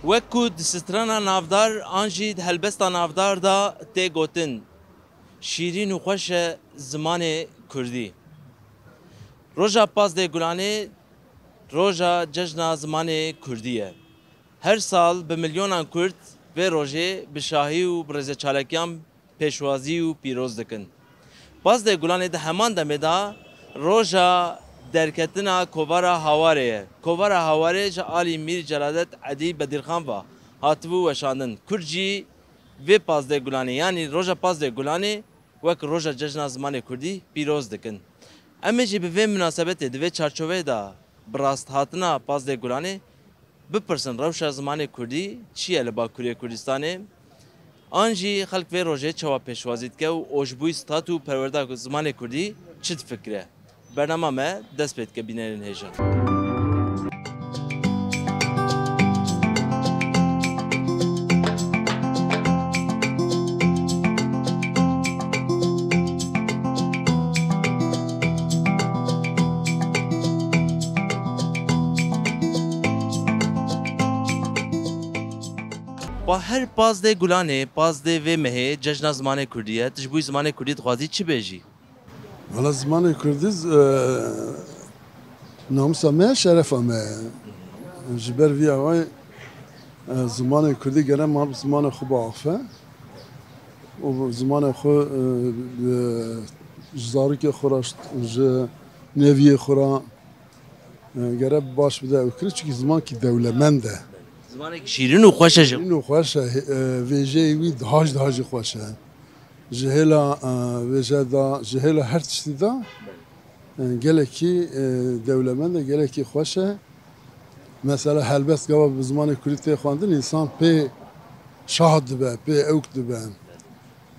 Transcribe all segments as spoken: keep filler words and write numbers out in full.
Wek ku di strana navdar an jî di helbesta navdar de tê gotin, şîrîn û xweş e zimanê kurdî. Roja pazdeh Gulanê roja cejna zimanê kurdî ye. Her sal bi milyonan kurd vê rojê bi şahî û bi rêzeçalekiyan pêşwazî û pîroz dikin. Pazdeh Gulanê di heman demê de roja derketina Kovara Hawarê ye. Kovara Hawarê ji alî Mîr Celadet Edî Bedirxan ve hatibû weşandin. Kurd jî vê pazdeh Gulanê, yanî roja pazdeh Gulanê wek roja cejna zimanê kurdî pîroz dikin. Em ê jî bi vê minasebetê di vê çarçoveyê de bi rasthatina pazdeh Gulanê bipirsin rewşa zimanê kurdî çi ye li Bakurê Kurdistanê? An jî xelk vê rojê çawa pêşwazî dike û ojbûyî statu û perwerda zimanê kurdî çi difikire? Bernama me dest pê dike, bînerên hêja. Pa her pazdeh Gulanê, pazdeh vê mehê cejna zimanê kurdî ye. Tu ji bo zimanê kurdî dixwazî çi bêjî? Wela zimanê kurdî, e, namusa me ye, şerefa me ye. Ji ber vî awayî, e, zimanê kurdî gere mal bi zimanê xwe biaxife. Û zimanê xwe, e, bi, ji zarokê xwe re, ji neviyê xwe re, e, gere baş bide ew kir, çikî zimankî dewlemend e. Zimanekî şîrîn û xweş e jî. Şîrîn û xweş e, e, vêjeyê wî daha jî, daha jî xweş e. Ji hêla, e, vêje de, ji hêla her tiştî de, e, gelekî, e, dewlemend e, gelekî xweş e. Mesela helbest gava bi zimanê kurdî tê xwendin, însan pê şah dibe, pê ewk dibe.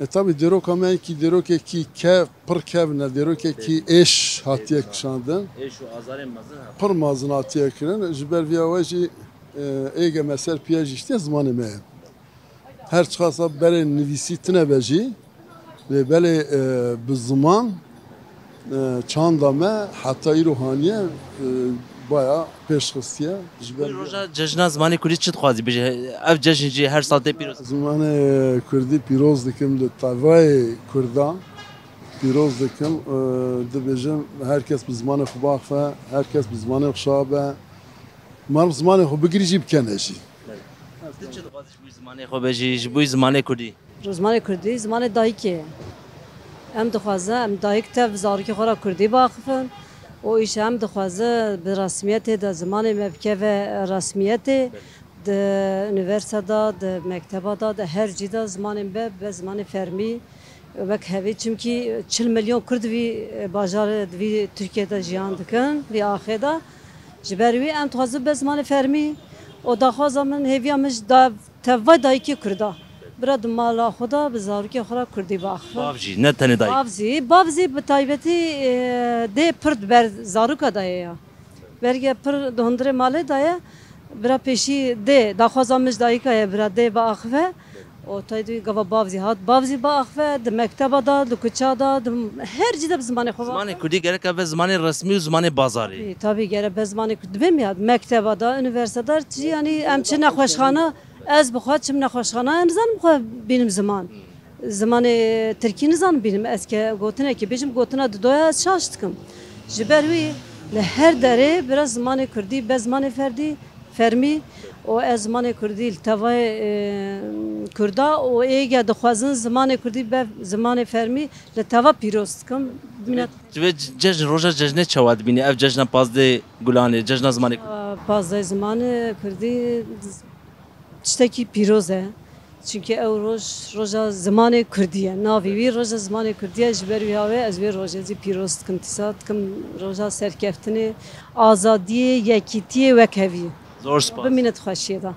E, tabî dîroka me yekî dîrokekî kev, pir kevn e, dîrokekî êş hatiye kişandin. Êş û azarên mezin hat. Pir mezin hatiye kirin. Ji ber vîya we jî, e, êge me ser piya jî işte zimanê me ye. Her çiqasa berê nivîsî tine be jî, lê belê, e, bi ziman, e, çanda me heta îro haniye, e, baya pêş xistiye. Ji ber Wî roja cejna zimanê kurdî çi dixwazî bêje? Ev cejn jî her sal tê pîroz. Zimanê kurdî pîroz dikim, li tevayê kurda pîroz dikim. E, dibêjim, her kes bi zimanê xwe biaxife, her kes bi zimanê xwe şa be. Mar bi zimanê xwe bigirî jî bikene jî. Tu çi dixwazî ji bo zimanê xwe bêjî, ji bo zimanê kurdî? Zimanê kurdî, zimanê dayikê ye. Em dixwaze, em dayik tev zarokê xwe re kurdî biaxifin û îşe em dixwaze bi resmiyetê de zimanê me bikeve resmiyetê. Di unîversîte de, di mekteba de, di her cî de zimanê me be, be zimanê fermî, wek hevî. Çimkî çil milyon kurd vî bajarê, di vî Tirkiye de jiyan dikin, vî axê de. Ji ber wî em dixwazin be zimanê fermî û daxwaza min, hêviya min ji da-, tevay dayikê kurda. Bira di mala xwe de bi zarokê xwe re kurdî biaxifin. Bav jî, ne tenê dayik. Bav zî, bav zî bi taybetî, e, dê pir di ber zaroka de ye ya. Berge pir di hundirê malê de ye. Bira pêşî dê, daxwaza min ji dayika ye, bira dê biaxive. Û tay dû gava bav zî hat. Bav zî biaxive, di mekteba de, di kuça de, di her cî de bi zimanê xwe biaxive. Zimanê kurdî gerek be zimanê resmî û zimanê bazarê. Tabii, tabii, gerek be zimanê kurdî. Dibê mi ya, mekteba de, unîversîte de, çi, yanî em çi nexweşxana, ez bi xwe çim nexweşxana, em nizanim xwe bînim ziman. Zimanê tirkî nizanim bînim. Ez ke gotinekê bêjim, gotina didoya ez şaş dikim. Ji ber wî li her derê bira zimanê kurdî be zimanê ferdî, fermî û ez zimanê kurdî li tevayê, e, kurda û êge dixwazin zimanê kurdî be zimanê fermî li teva pîroz dikim. Mîna- Tu vê cejn, roja cejnê çawa dibînî? Ev cejna pazdeh Gulanê, cejna zimanê kurdî. Pazdeh zimanê kurdî tiştekî pîroz e. Çimkî ew roj, roja zimanê kurdî ye. Navê wî roja zimanê kurdî ye. Ji ber wî hawê ez vê rojê zî pîroz dikim. Dîsa dikim roja serkeftinê, azadiyê, yekîtiyê, wekheviyê. Zor spas. Bimînit xweşiyê de.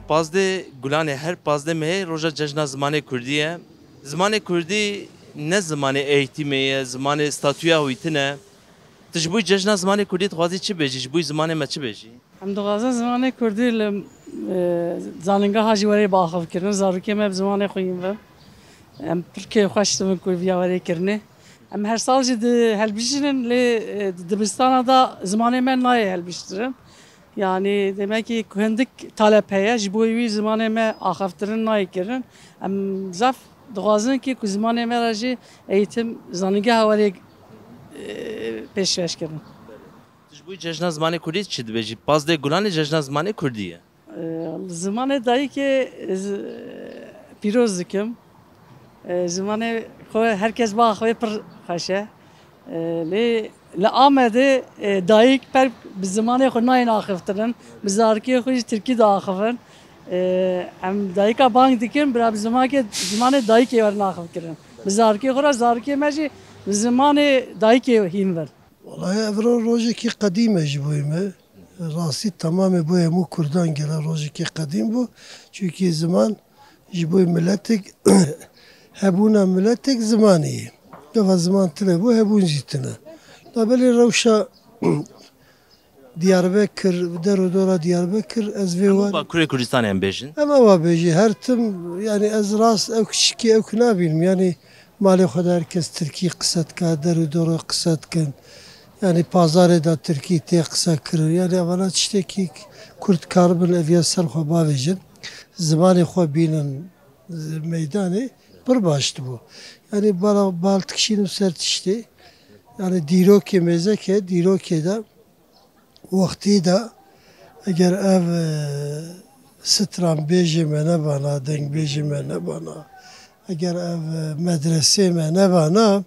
Pazdeh Gulanê, her pazdeh mehê roja cejna zimanê kurdî ye. Zimanê kurdî ne zimanê eğitimê ye, zimanê statûya wî tune. Ji bo cejna zimanê kurdî dixwazî çi bêjî? Ji bo zimanê me çi bêjî? Em dixwazin zimanê kurdî li, e, zanîngeha jî were biaxivkirin. Zarokê me bi zimanê xwe yên ve. Em pir kêfxweş dibin ku viya were kirinê. Em her sal jî di helbijînin lê, e, di dibistana de zimanê me nayê helbiştirin. Yanî demek ki ku hindik talep heye, ji bo wî zimanê me axaftirin nayê kirin. Em zaf dixwazin ki ku zimanê me re jî eğitim zanîngeha were, e, pêşkêş kirin. Tu ji bo cejna zimanê kurdî çi dibêjî? Pazdeh Gulanê cejna zimanê kurdî ye. E, zimanê dayikê, e, z-, pîroz dikim. E, zimanê xwe her kes biaxive pir xweş e. E, lê li Amedê, e, dayik per bi zimanê xwe nayên axiftirin. Bi zarokê xwe jî tirkî diaxivin. E, em dayika bang dikin, bira bi zimanê, zimanê dayikê werin axifkirin. Bi zarokê xwe re, zarokê me jî bi zimanê dayikê hîn bin. Welahi ev ro-, rojekî qedîm e ji bo me. Rastî temamê bo hemû Kurdan gele rojekî qedîm bû. Çunkî ziman ji bo miletek, hebûna miletek zimanê ye. Gava ziman tune bû, hebûn jî tune. Da belê rewşa Diyarbekir, der û dora Diyarbekir, ez vê Hemû war Bakurê Kurdistanê em bêjin. Em ava bêjî, her tim, yani ez rast ew kişikî ew ki nabînim. Yani malê xwe de her kes tirkî qise dike, der û dora qise dikin. Yani pazarê de tirkî tê qise kirin. Yani evana tiştekî kurd karibin eviya ser xwe bavêjin. Zimanê xwe bînin, e, meydanê pir baş dibû. Yani bala bal dikişînim ser tiştê. Yani dîrokê mêzeke, dîrokê de wextî de eger ev, e, stran bêjê me nebana, deng bêjê me nebana, eger ev, e, medresê me nebana,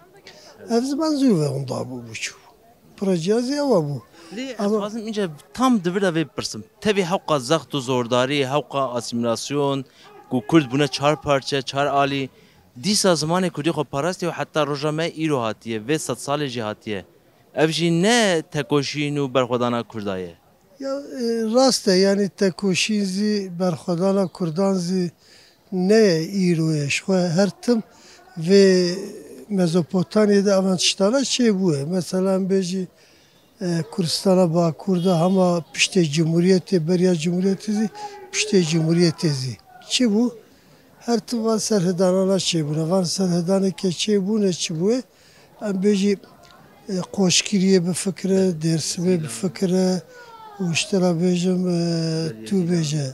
ev ziman zû ve hunda bû biçû. Projeya zî ewa bû. Lê ez Ama dixwazim înce tam di vir de vê bipirsim. Tevî hewqa zext û zordarî, hewqa asîmîlasyon, ku Kurd bûne çar parçe, çar alî, dîsa zimanê kurdî xwe parastî û heta roja me îro hatiye, vê sedsalê jî hatiye. Ev jî ne tekoşîn û berxwedana Kurda ye. Ya, e, rast e, yani tekoşîn zî, berxwedana Kurdan zî ne îro ye. Ji xwe her tim vê Mezopotamyê de evan tiştana çêbûye. Mesela em bêjî, e, Kurdistana Bakur de hema piştê Cumhuriyetê, beriya Cumhuriyetê zî, piştê Cumhuriyetê zî. Çi bû? Her tim van serhedana çêbûne. Van serhedanê ke çêbûne çi bûye? Em bêjî, e, Qoşkiriyê bifikire, Dêrsimê bifikire, û ji te re bêjim, e, tu bêje,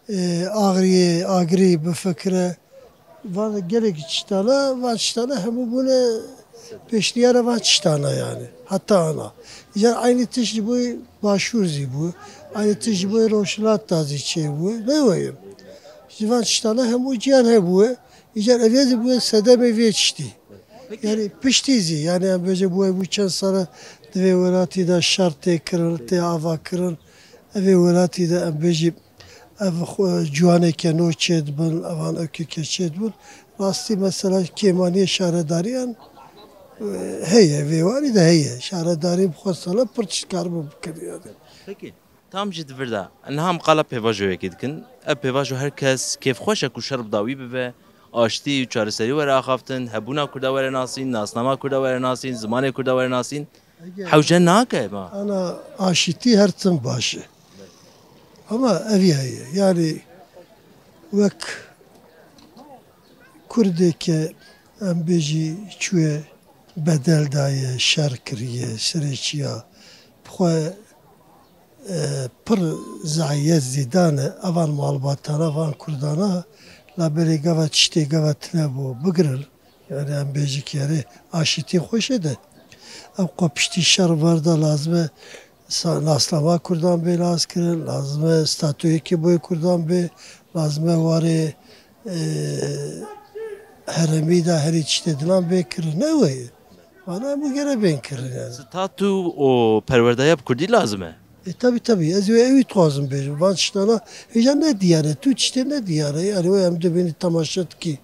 e, Axriyê, Agirî bifikire. Van gelek tiştana, van tiştana hemû bûne pêşniyara van tiştana yani. Heta ana. Îcar eynî tişt ji bo Başûr zî bû. Eynî tişt ji bo Rojhilat da zî çêbû. Ne weyim. Ji van tiştana hemû ciyan hebûye. Îcar eviye zî bûye sedemê vê tiştî. Peki. Yani piştî zî, yani em bêje bûye bû çend sala di vê welatî de şer tê kirin, tê ava kirin. Evê welatî de em bêjî ev xwe ciwaneke nû çêdibin, evan ewkeke çêdibin. Rastî mesela kêmaniyê şaredariyan, e, heye, vê warî de heye. Şaredarî bi xwe sala pir tişt karibin bikin yani. Peki. Tam jî di vir de, niha em qala pêvajoyekê dikin. Ev pêvajo her kes kêfxweş e ku şer bi dawî bibe, aştî û çareserî were axaftin, hebûna Kurda were nasîn, nasnama Kurda were nasîn, zimanê Kurda were nasîn. Hewce nake ma. Ana aşîtî her tim baş e. Ama ev heye. Yani wek Kurdê ke em bêjî çûye bedel daye, şer kiriye, serê çiya. Bi xwe, e, pir zayiyet zî dane, evan malbatana, van Kurdana, labelê gava tiştê gava tine bû, bigirin. Yani em bêjî ki erê aşîtî xweş e de. Ev xwe piştî şer ver de lazim e sa-, nasnama Kurdan bê nas kirin, lazim e statuyekî boyê Kurdan bê, lazim e warê, e, heremî de herî tiştê dinan bê kirin. Ne wê ye? Vana hemû gere bên kirin yani. Statu û perwerdeya bi Kurdî lazim e. E, tabii, tabii. Ez wê ewî dixwazim bêjim. Van tiştana hêja ne diyar e. Tu tiştê ne diyar e. Yani wê em dibînî temaşe dikî.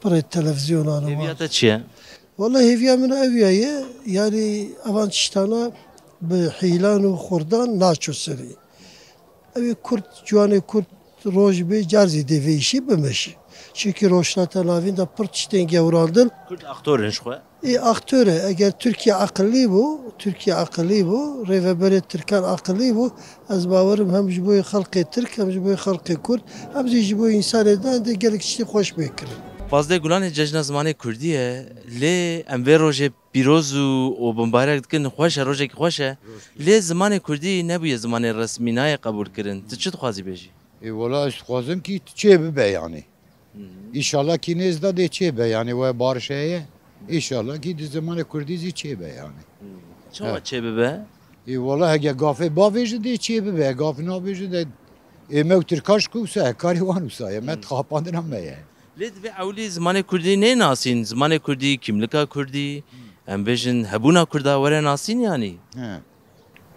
Pirê televîzyonan û Hêviya te çi ye? Wala hêviya min ew ya ye. Yani evan tiştana bi hîlan û xurdan naço serî. Ew ê Kurd, ciwanê Kurd Roj bê car zî dê vê îşî bimiş. Çunkî Rojhilata Navîn de pir tiştên gewrandin. Kurd aktor in ji xwe. Ê, aktor e. Eger Tirkiye aqilî bû, Tirkiye aqilî bû, rêveberê Tirkan aqilî bû, ez bawerim hem ji bo xelkê Tirk, hem ji bo xelkê Kurd, hem zî ji bo însanê din dê gelek tiştê xweş bê kirin. Pazdeh Gulanê Cejna Zimanê Kurdî ye, lê em vê rojê pîroz û, û bimbarek dikin, xweş e, rojekî xweş e. Lê zimanê Kurdî nebûye zimanê resmî, nayê qebûlkirin. Tu çi dixwazî bêjî? Ê, wela ez dixwazim kî çê bibe yanî. Hı hı. Înşallah kî nêzda dê çê be, yanî we bariş heye. Înşallah kî di zimanê Kurdî zî çê be yanî. Hı. Çawa çê bibe? Ê, wela hege gafê bavêje dê çê bibe, gafê navêje de ê me û Tirka ji ku wisa ye, karê wan wisa ye, me Hı. xapandina me ye. Lê divê ewlî zimanê Kurdî nênasîn, zimanê Kurdî, kîmlika Kurdî, Hı. em bêjin hebûna Kurda were nasîn yanî. He.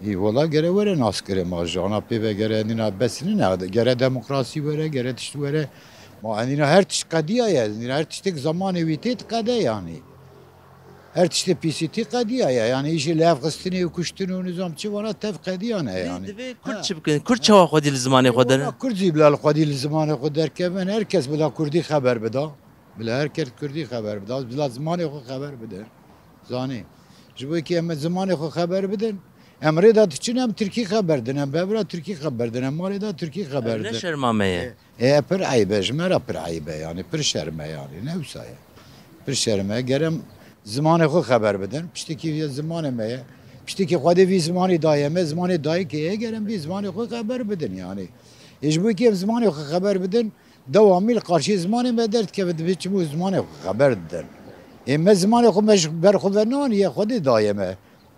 Î, wela gere were naskirin ma ji ana pê ve gere nîna bes nîne, gere demokrasî were, gere tişt were. Ma nîna her tişt qediya ye, nîna her tiştek zamanê wî tê diqede yanî. Her tiştê pîsîtî qediya ye, yanî îşê levxistinê û kuştin û nizam çi vana tev qediya ne Lê yanî. Divê Kurd Ha. çi bikin? Kurd çawa xwedî li zimanê xwe Wela derin? Kurd zî bila li xwedî li zimanê xwe derkevin, her kes bila Kurdî xeber bida. Bila her kes Kurdî xeber bida, bila zimanê xwe xeber bidin. Zanî. Ji bo kî em zimanê xwe xeber bidin, em rê de diçin, em Tirkî xeber din, em bevra Tirkî xeber din, em malê de Tirkî xeber Ev ne din. şerma me ye. E, e, pir eyb e, ji me re pir eyb e, yanî pir şerm e, yanî ne wisa ye. Pir şerm e, ger em zimanê xwe xeber bidin, piştekî vê zimanê me ye, piştekî Xwedê vî zimanî daye me, zimanê dayikê ye, ger em vî zimanê xwe xeber bidin, yanî. E, ji bo kî em zimanê xwe xeber bidin, dewamî li qarşî zimanê me derdikeve, divê çi bû zimanê xwe xeber didin. Ê me zimanê xwe me ji ber xwe ve naniye, Xwedê daye me.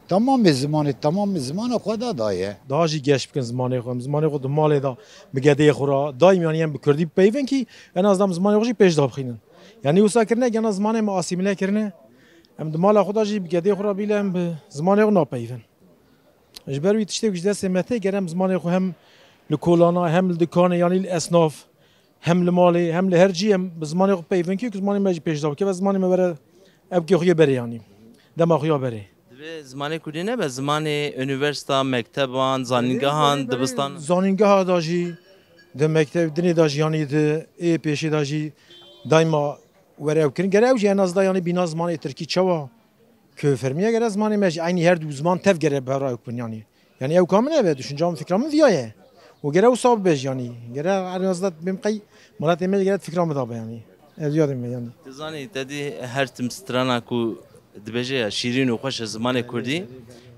Tamamê zimanê, tamamê zimana xwe da daye. Daha jî geş bikin zimanê xwe. Em zimanê xwe di malê de bi gedeyê xwe re daîm, yanî em bi kurdî bipeyvin kî en azdan zimanê xwe jî pêş de bixînin. Yanî wisa kirine, gena zimanê me asîmîle kirine. Em di mala xwe de jî bi gedeyê xwe re bîle em bi zimanê xwe napeyvin. Ji ber wî tiştê ku ji destê me tê, ger em zimanê xwe hem li kolana, hem li dikanê, yanî li esnaf, hem li malê, hem li her cî em bi zimanê xwe peyvin kî ku zimanê me jî pêş de bike ve zimanê me were evkê xwe yê berê yanî. Dema xwe ya berê. Divê zimanê kurdî nebe zimanê unîversîta, mekteban, zanîngehan, Berê, berê, dibistan. Zanîngeha da jî, di mektev dinê da jî, yanî di ê pêşê da jî daîma were ew kirin. Gere ew jî en azdan yanî bîna zimanê tirkî çawa ku fermiye gere zimanê me jî eynî her du ziman tev gere bi hev re ew bin yanî. Yanî ew ka min e be, düşünca min, fikra min viya ye. Û gere wisa bibe jî yanî. Gere en azdan bêm qey miletê me jî gere fikra min da be yanî. Ez ya dime yanî. Tu zanî, te dî her tim strana ku dibêje ya şîrîn û xweş e zimanê kurdî.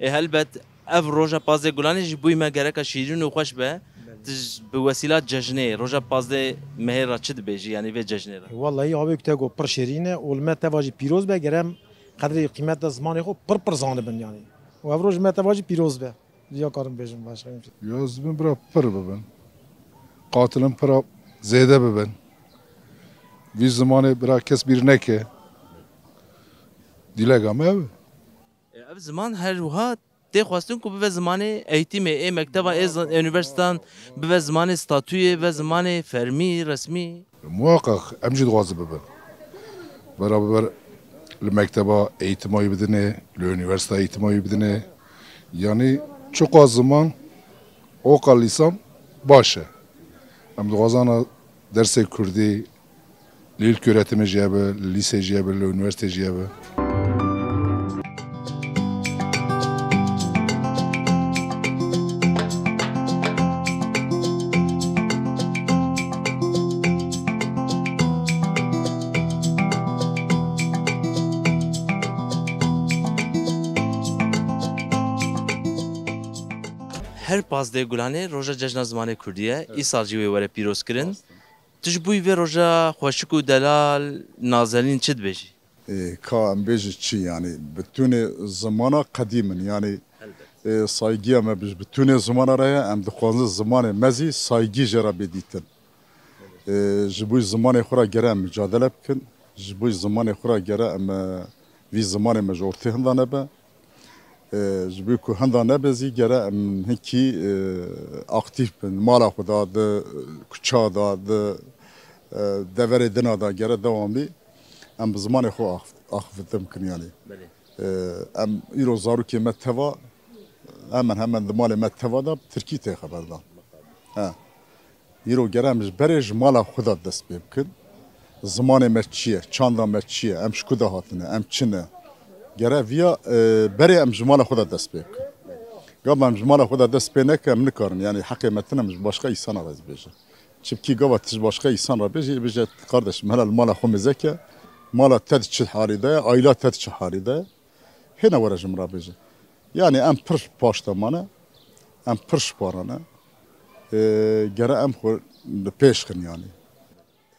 Ê helbet ev roja pazdeh Gulanê jî bûyî me gereka şîrîn û xweş be. Tu ji, bi wesîla cejnê, roja pazdeh mehê re çi dibêjî, yanî vê cejnê re? Wellahî, avê ku te got pir şêrîn e û li me teva jî pîroz be, gere em qedrê qîmeta zimanê xwe pir pir zanibin yanî. Û ev roj me teva jî pîroz be. Diya karim bêjim başqa hiçbir şey. Ya ez dibim bira pir bibin. Qatilin pira zêde bibin. Vî zimanê bira kes bîr neke. Dîlega me ev e. E, ev ziman her wiha tê xwestin ku bibe zimanê eğitimê, ê mekteba, ê zan-, ê unîversîtan, bibe zimanê statûyê, bibe zimanê fermî, resmî. Muhakkak em jî dixwazin bibe. Beraber li mekteba eğitima wî bidinê, li unîversîta eğitima wî bidinê. Yanî çiqa ziman, oqa lîsan baş e. Em dixwazana dersê kurdî, li ilköğretimê jî hebe, li lîsê jî hebe, li unîversîtê jî hebe. Her pazdeh Gulanê roja Cejna Zimanê Kurdî ye. Evet. Îsal jî wê were pîrozkirin. Rast e. Tu ji bo vê roja xweşik û delal, nazenîn çi dibêjî? Ê, ka em bêjin çi, yanî, bitunê zimana qedîm in, yanî, Elbet. ê, saygiya me bi, bitunê zimana re ye, em dixwazin zimanê me zî saygî jê re bê dîtin. Ê, ji bo zimanê xwe re gere em micadele bikin, ji bo zimanê xwe re gere em, e, vî zimanê me ji ortê hinda nebe. E, ji bo ku hinda nebe zî gere em hinkî, e, aktîf bin. Mala xwe da, di kuça da, di, e, deverê dina da gere dewamî em bi zimanê xwe ax-, axiftin bikin yanî. Belê. E, em îro zarokê me teva, hemen hemen di malê me teva de tirkî tê xeber dan. He. Îro gere em ji berê ji mala xwe de dest pê bikin. Zimanê me çi ye? Çanda me çi ye? Em ji ku de hatine? Em çi ne? Gere viya, e, berê em ji mala xwe de dest pê bikin. Gava em ji mala xwe de dest pê nekin, em nikarin. Yanî heqê me tine em ji başqa îsana re bêjin. Çimkî gava tu ji başqa îsan re bêjî, bêje, kardeşim, hele li mala xwe mêze ke, mala te di çi halî de ye, aîla te di çi halî de ye. Hêne were ji min re bêje. Yanî em pir paş de mane, em pir ji para ne. E, gere em xwe li pêş xin yanî.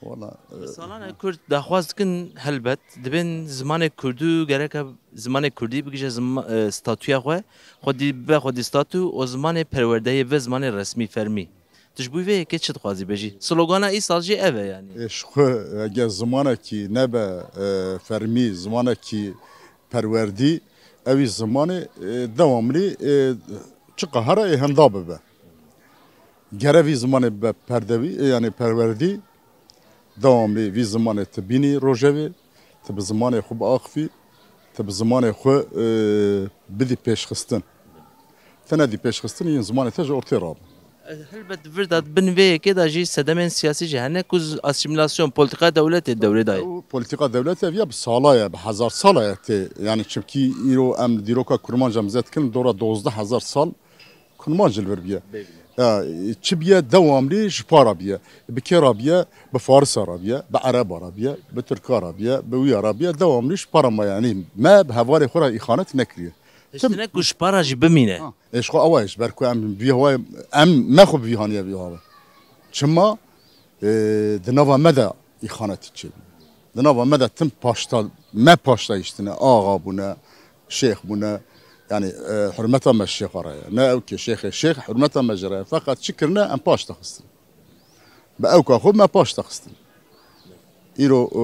Wala, e, Bi salan e Kurd daxwaz dikin, helbet, dibên zimanê Kurdî gereke zimanê Kurdî bigije zima-, e, statûya xwe, xwedî bibe xwedî statû û zimanê perwerdeyê bibe zimanê resmî, fermî. Tu ji bo vê yekê çi dixwazî bêjî? Slogana îsal jî ev e yanî. E, ji xwe eger zimanekî nebe, e, fermî, zimanekî perwerdî, ewî zimanê, e, dewamlî, e, çiqa here ê henda bibe. Gere vî zimanê bibe perdewî, e, yanî perwerdî, dewamlî vî zimanê tu bînî rojevê, tu bi zimanê xwe biaxivî, tu bi zimanê xwe, e, bidî pêşxistin. Te nedî pêşxistin, yên zimanê te ji ortê rabin. Helbet vir de bin vê yekê de jî sedemên siyasî jî hene ku z-, asîmîlasyon, polîtika dewletê dewrê dayê. Ew polîtika dewletê ev ya bi sala ye, bi hezar sala ye tê. Yanî çimkî îro em dîroka kurmanc em zêde dikin, dora dozdeh hezar sal kurmanc li vir bûye. Ya, çi bûye dewamlî ji para bûye. Bi kê re bûye? Bi Farisa re bûye, bi Ereba re bûye, bi Tirka re bûye, bi wîya re bûye. Dewamlî ji para me, yanî me bi hevalê xwe re îxanet nekiriye. Hiştine ku ji para jî bimîne. Ha, ê ji xwe ew e, ji ber ku em bi wî hawayê, em me xwe bi wî haniye bi wî hawayê. Çima? E, di nava me de îxanetî çêbû. Di nava me de tim paşta, me paşta hiştine, axa bûne, şêx bûne. Yanî, e, hurmeta me şêxa re ye. Ne ew ke şêxê şêx, hurmeta me jê re ye. Feqet çi kirine, em paş de xistin. Bi ewka xwe me paş de xistin. Îro, e,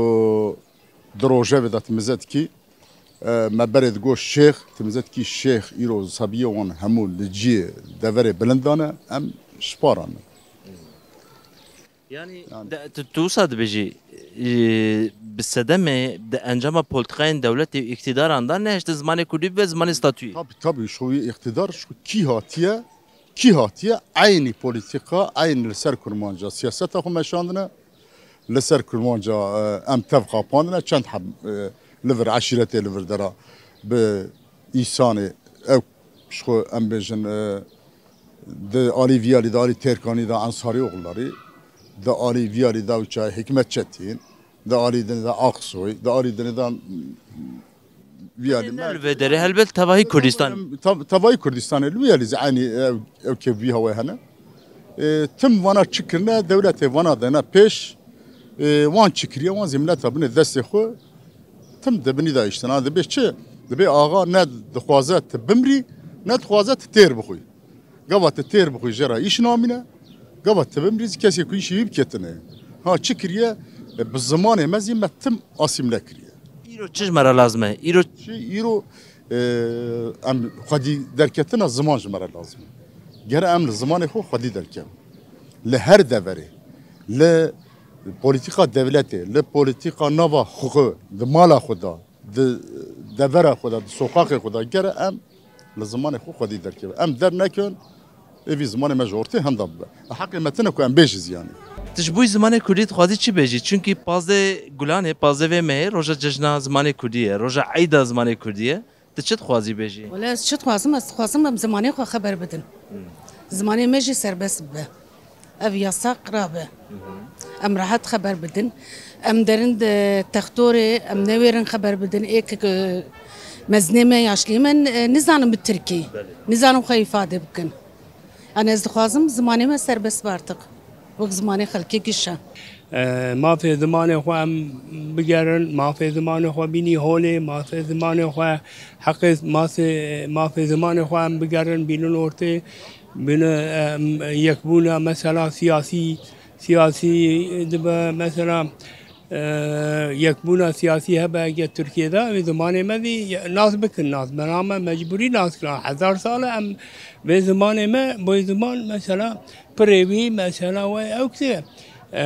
di rojevê de tu mêze dikî, e, me berê digot şêx, tu mêze dikî şêx, îro sebiyê wan hemû li ciyê deverê bilind dane, em ji para ne. Yanî, yanî de, tu, tu wisa dibêjî, e, bi sedemê di encama polîtîkayên dewletê û îqtîdaran de nehiştin zimanê kurdî bibe zimanê statûyê. Tabii, tabii, şu îqtîdar şu kî hatiye, kî hatiye eynî polîtîka, eynî li ser kurmanca siyaseta xwe meşandine, li ser kurmanca, e, em tev qapandine, çend heb, e, li vir eşîretê li vir dera bi îsanê ew ji xwe em bêjin, e, di alî vî alî, di alî Têrkanî de Ensarî oxuldarî, di alî vî alî de wî çaxê Hikmet Çetîn, di alî din de Aksoy, di alî din de vî alî Li vê derê helbet tevahî Kurdistan. Tev-, tevahî Kurdistanê li wî alî zî eynî ew, ew kêf vî hawayê hene. E, tim vana çi kirine, dewletê vana dene pêş, e, wan çi kiriye, wan zî mileta binê destê xwe tim di binî de hiştin. Ana dibê çi? Dibê axa ne dixwaze tu bimrî, ne dixwaze tu têr bixwî. Gava tu têr bixwî jê re îş namîne, gava tu bimrî zî kesê ku îşî wî bike tune. Ha çi kiriye? E, bi zimanê me zî me tim asîmle kiriye. Îro çi ji me re lazim e? Îro Çi îro, e, em xwedî derketina ziman ji me re lazim e. Gere em li zimanê xwe xwedî derkevin. Li her deverê, li polîtîka dewletê, li polîtîka nava xwe, di mala xwe de, di devera xwe de, di soqaxê xwe de, gere em li zimanê xwe xwedî derkevin. Em dernekevin, ê vî zimanê me ji ortê henda bibe. Heqê me tine ku em bêjî zî yanî. Tu ji bo zimanê kurdî dixwazî çi bêjî? Çunkî pazdeh Gulanê, pazdeh vê mehê roja cejna zimanê kurdî ye, roja eyda zimanê kurdî ye. Tu çi dixwazî bêjî? Wele ez çi dixwazim? Ez dixwazim em zimanê xwe xeber bidin. Zimanê me jî serbest bibe. Ev yasak rabe. Em rehet xeber bidin. Em derin di textorê, em newêrin xeber bidin. Ê ke, ke mezinê me, yaşliyê me, e, nizanin bi tirkî. Belê. Nizanin xwe îfade bikin. Yani ez dixwazim zimanê me serbest be artık. Wek zimanê xelkê giş e. E, mafê zimanê xwe em bigerin, mafê zimanê xwe bînî holê, mafê zimanê xwe heqê mafê, mafê zimanê xwe em bigerin, bînin ortê, bîne, em, yekbûna mesela siyasî, siyasî dibe mesela, e, yekbûna siyasî hebe eger Tirkiyê de, wê zimanê me zî nas bikin, nas bena me mecbûrî nas kirin. Hezar sal e em vê zimanê me, bo ziman mesela pirê wî mesela we ew ki, e,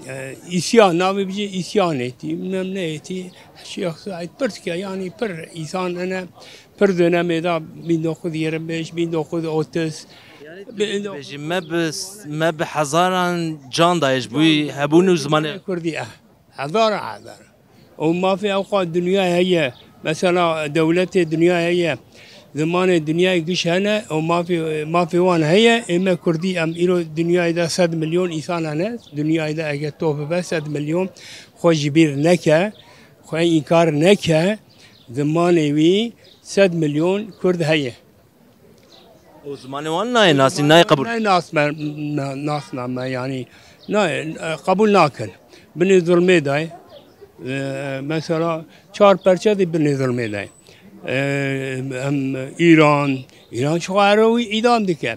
e, îsyan, navê bijî îsyan êtî, bilmem ne êtî, Şêx Saîd pir dike, yanî pir îsan hene, pir dönemê de bin dokuz yüz yirmi beş, bin dokuz yüz otuz, Bêjî me bi, me bi hezaran can daye ji bo hebûn û zimanê. Kurdî, eh, hezara hezar. Û mafê ew qas dinyayê heye. Mesela dewletê dinyayê heye. Zimanê dinyayê giş hene û mafê, mafê wan heye. Ê me Kurdî em îro dinyayê de sed milyon însan hene. Dinyayê de eger top bibe sed milyon xwe ji bîr neke, xwe înkar neke, zimanê wî sed milyon Kurd heye. Û zimanê wan nayê nasîn, nayê qebûl. Ne nas me, na-, nasname, yanî nayê, e, qebûl nakin. Binê zulmê de ye. E, mesela çar perçe de binê zulmê de ye. E, em Îran, Îran çi xwe ero wî îdam dike.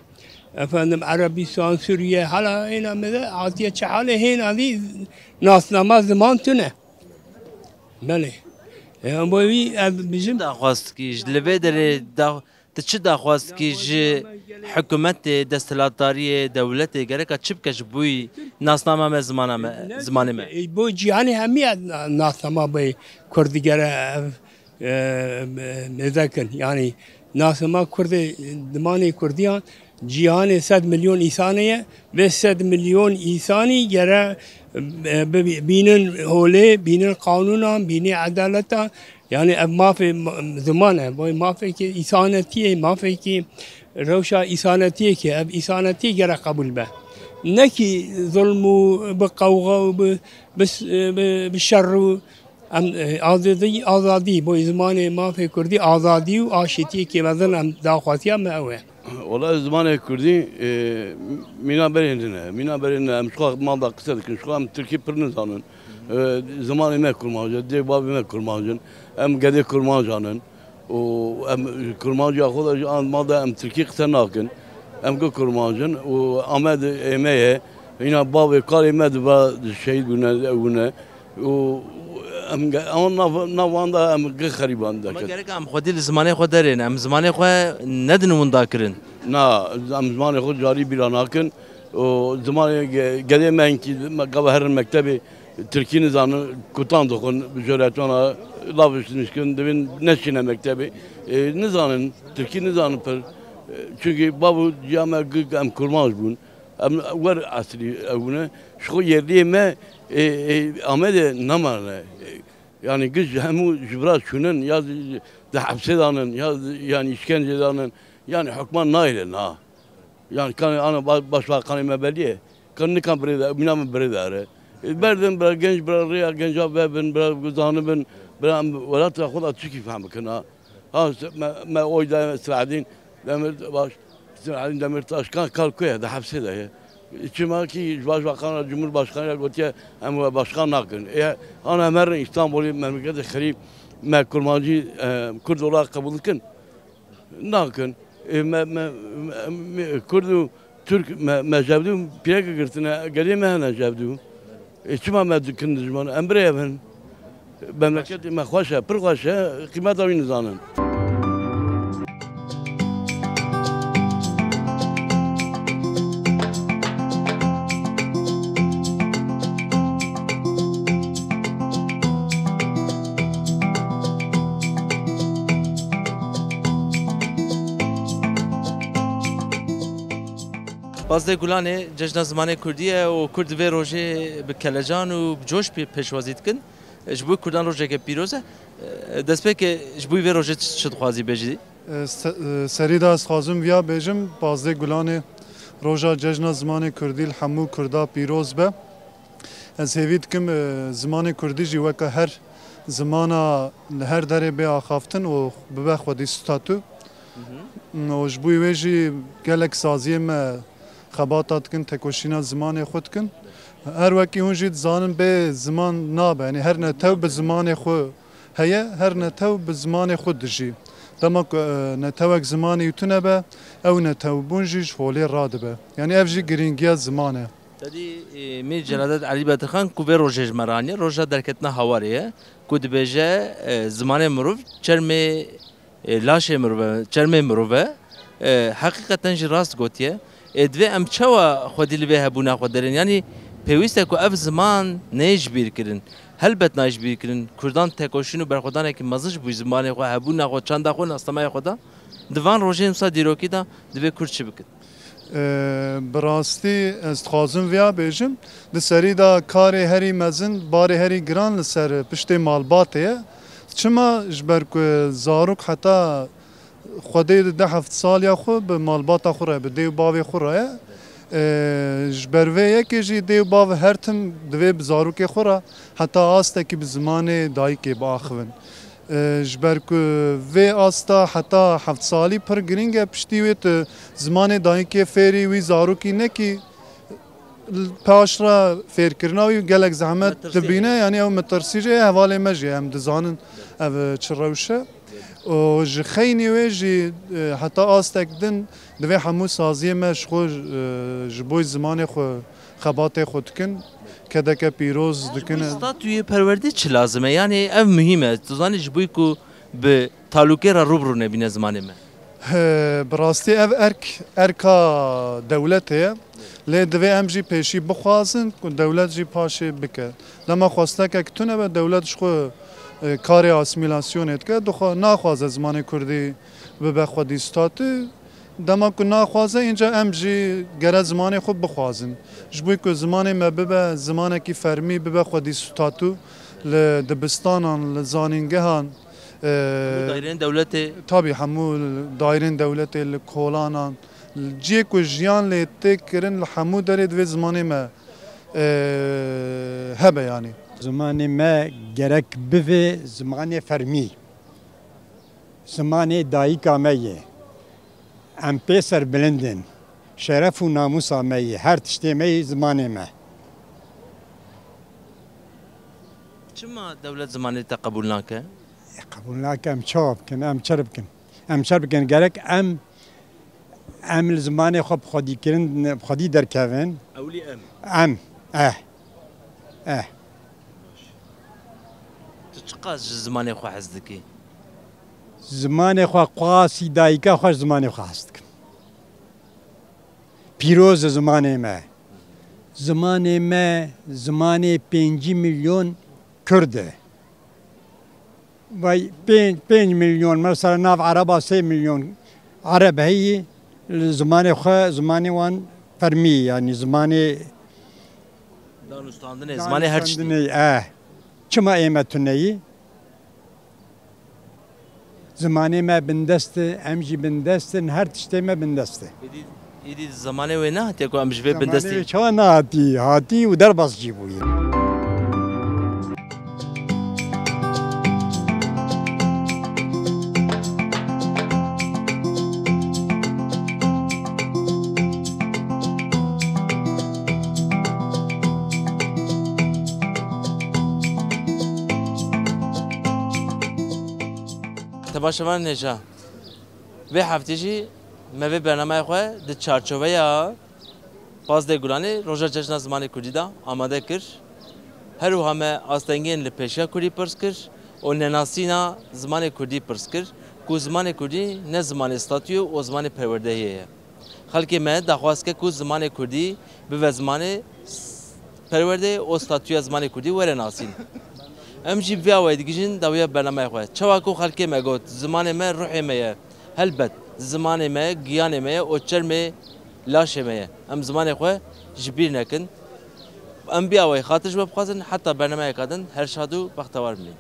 Efendim Erebistan, Sûriye, hala hêna me de hatiye çi halê hêna dî nasnama ziman tune. Belê. E, bo wî ez bijim. Daxwaz dikî, ji li vê derê da-, Tu çi daxwaz dikî ji hikûmetê, desthilatdariyê, dewletê gereka çi bike ji bo nasnama me, zimana me, zimanê me? Ê, bo cîhanê hemî ya na-, nasnama bo Kurdî gere ev, e, mêze kin. Yanî nasnama Kurdê, dimanê Kurdiyan cîhanê sed milyon însanê ye. Vê sed milyon însanî gere, e, bi-, bînin holê, bînin qanûnan, bînî edaletan, Yanî ev mafê ma-, ziman e, boy mafekî îsanetiyê, mafekî rewşa îsanetiyê ki ev îsanetiyê gere qebûl be. Nekî zulm û bi qewxa û bi, bi, bi, bi şer û em, e, azadî, azadî, boy zimanê mafê kurdî azadî û aşîtiyê ki mezin em daxwaziya me ew e. Wala zimanê kurdî, e, mîna berên din e. Mîna berên din e. Em ji xwe mal da qise dikin. Ji xwe em tirkî pir nizanin. E, zimanê me kurmanc e, dê bavê me kurmanc in. Em gedê kurmancan in. Û em kurmanciya xwe de ji an mal de em tirkî qise nakin. Em gi kurmanc in û Amed ê me ye. Hîna bavê karê me di va şehîd bûne, ew bûne. Û em ge-, ewan nav, nav wan de em gi xerîban Ama dekin. Gerek em xwedî li zimanê xwe derên, em zimanê xwe nedin winda kirin. Na, em zimanê xwe carî bîra nakin. Û zimanê ge-, gedê me hinkî me gava herin mektebê, tirkî nizanin, kutan dixwin, bi jêretona lav iştiniş kirin, divin neşîne mektebê. E, nizanin, tirkî nizanin pir. E, çunkî bav û ciya me gi-, em kurmanc bûn. Em wer eslî ew ne. Ji xwe yerliyê me, e, e, Amedê nemane. E, yanî giş hemû ji vira çûnin, ya di hepsê danin, ya, yanî îşkence danin. Yanî hukman nayêlin ha. Yanî kanê ana ba-, başbakanê me belî ye. Kan nikan birê de, mîna min birê de ere. E, berdin bira genç, bira rêya genca vebin, bira zanibin, bira em welata xwe da çikî fehm bikin ha. Ha, me, me oy da Selahaddin Demirbaş, Selahaddin Demirtaş, kan kar ku ye, di hepsê de ye. Çima ki ji başbakana, Cumhurbaşkanı ya gotiye, em we başkan nakin. E, ana em herin İstanbul'ê, memleketê xerîb, me kurmancî, e, Kurd olarak qebûl dikin? Nakin. E, me, me, me, me, Kurd û Türk me, me jevdû pîreke girtine, gelê me hene jevdû. E, çima me dikin dijman? Em birêve bin. Memleketê me xweş e, pir xweş e, qîmeta wî nizanin. Pazdeh Gulanê cejna zimanê kurdî ye û Kurd vê rojê bi kelecan û bi coş pê-, pêşwazî dikin. Ji bo Kurdan rojeke pîroz e. Destpêkê ji bo vê rojê çi, çi dixwazî bêjî? E, se-, e, serî de ez xwazim viya bêjim, pazdeh Gulanê roja cejna zimanê kurdî li hemû Kurda pîroz be. Ez hêvî dikim, e, zimanê kurdî jî weke her zimana li her derê bê axaftin û bibe xwedî statû. Mhm. Û ji bo wê jî gelek saziyê me xebata dikin, tekoşîna zimanê xwe dikin. Her wekî hûn jî dizanin bê ziman nabe. Yanî her netew bi zimanê xwe heye, her netew bi zimanê xwe dijî. Dema ku, e, netewek zimanê wî tune be, ew netewbûn jî ji holê radibe. Yanî ev jî girîngiya ziman e. Tedî, e, Mîr Celadet Elî Bedirxan ku vê rojê ji me re aniye, roja derketina Hawarê ye, ku dibêje, e, zimanê mirov çermê, e, laşê mirov e, çermê mirov e. E, heqîqeten jî rast gotiye. E, divê em çawa xwedî li vê hebûna xwe derên? Yanî pêwîst e ku ev ziman neyê ji bîr kirin. Helbet nayê ji bîr kirin. Kurdan tekoşîn û berxwedanekî mezin ji bo zimanê xwe, hebûna xwe, çanda xwe, nasnameya xwe da. Di van rojên wisa dîrokî de divê Kurd çi bikin? Ee, bi rastî ez dixwazim viya bêjim, di serî de karê herî mezin, barê herî giran li ser piştê malbatê ye. Çima? Ji ber ku zarok heta xwedê di deh heft saliya xwe bi malbata xwe re, bi dê û bavê xwe re ye. Ee, ji ber vê yekê jî dê û bav her tim divê bi zarokê xwe re heta astekî bi zimanê dayikê biaxivin. E, ji ber ku vê asta heta heft salî pir girîng e, piştî wê tu zimanê dayikê fêrî wî zarokî nekî, paş re fêrkirina wî gelek zehmet dibîne. Yanî ew metirsî jî ye, hevalê me jî ye, em dizanin ev çi rewş e. Û ji xeynî wê jî, e, heta astek din divê hemû saziyê me ji xwe, e, ji bo zimanê xwe xebatê xwe dikin. Kedeke pîroz dikin. Ji bo statuyê perwerdê çi lazim e? Yanî ev muhîm e. Tu zanî ji bo ku bi talûkê re rû bi rû nebîne zimanê me. He, bi rastî ev erk, erka dewletê ye. Lê divê em jî pêşî bixwazin ku dewlet jî paşê bike. Dema xwestekek tune be, dewlet ji xwe, e, karê asîmîlasyonê dike. Dixwe-, naxwaze zimanê kurdî bibe xwedî statû. Dema ku naxwaze, înca em jî gere zimanê xwe bixwazin. Ji bo ku zimanê me bibe zimanekî fermî, bibe xwedî statû li dibistanan, li zanîngehan, e, Hemû daîreyên dewletê. Tabî hemû daîrên dewletê, li kolanan, li cihê ku jiyan lê tê kirin, li hemû derê divê zimanê me, e, hebe yanî. Zimanê me gerek bibe zimanê fermî. Zimanê dayika me ye. Em pê serbilind in. Şeref û namûsa me ye. Her tiştê me yê zimanê me. Çima dewlet zimanê te qebûl nake? E, qebûl nake, em çawa bikin, em çi bikin? Em çi bikin? Gerek em, em li zimanê xwe bi xwedî kirin, bi xwedî derkevin. Ewlî em. Em. Eh. Eh. Tu çiqas ji zimanê xwe hez dikî? Zimanê xwe, qasî dayika xwe ji zimanê xwe hez dikim. Pîroz e zimanê me. Zimanê me, zimanê pêncî milyon Kurd e. Vay pênc, pênc milyon, mesela nav Ereba sê milyon Ereb heyî, li zimanê xwe, zimanê wan fermî, yanî zimanê Danûstandinê, zimanê her tiştî. Danûstandinê, eh. Çima ê me tune yî? Zimanê me bindest e, em jî bindest in, her tiştê me bindest e. Êdî, êdî zimanê wê nehatiye ku em ji vê bindestî? Zimanê wê çawa nehatî? Hatî û derbas jî bûye. Temaşevanên hêja, vê heftê jî me vê bernameya xwe di çarçoveya pazdeh Gulanê Roja Cejna Zimanê Kurdî de amade kir. Her wiha me astengiyên li pêşiya kurdî pirs kir û nenasîna zimanê kurdî pirs kir, ku zimanê kurdî ne zimanê statûyê û zimanê perwerdehiyê ye. Xelkê me daxwaz ke ku zimanê kurdî bibe zimanê s-, perwerdê û statûya zimanê kurdî were nasîn. Em jî bi vî awayî digihîjin dawiya bernameya xwe. Çawa ku xelkê me got, zimanê me ruhê me ye. Helbet, zimanê me giyanê me ye û çermê laşê me ye. Em zimanê xwe ji bîr nekin. Em bi awayî xatir ji we bixwazin, heta bernameyeka din her şad û bextewar bimînin.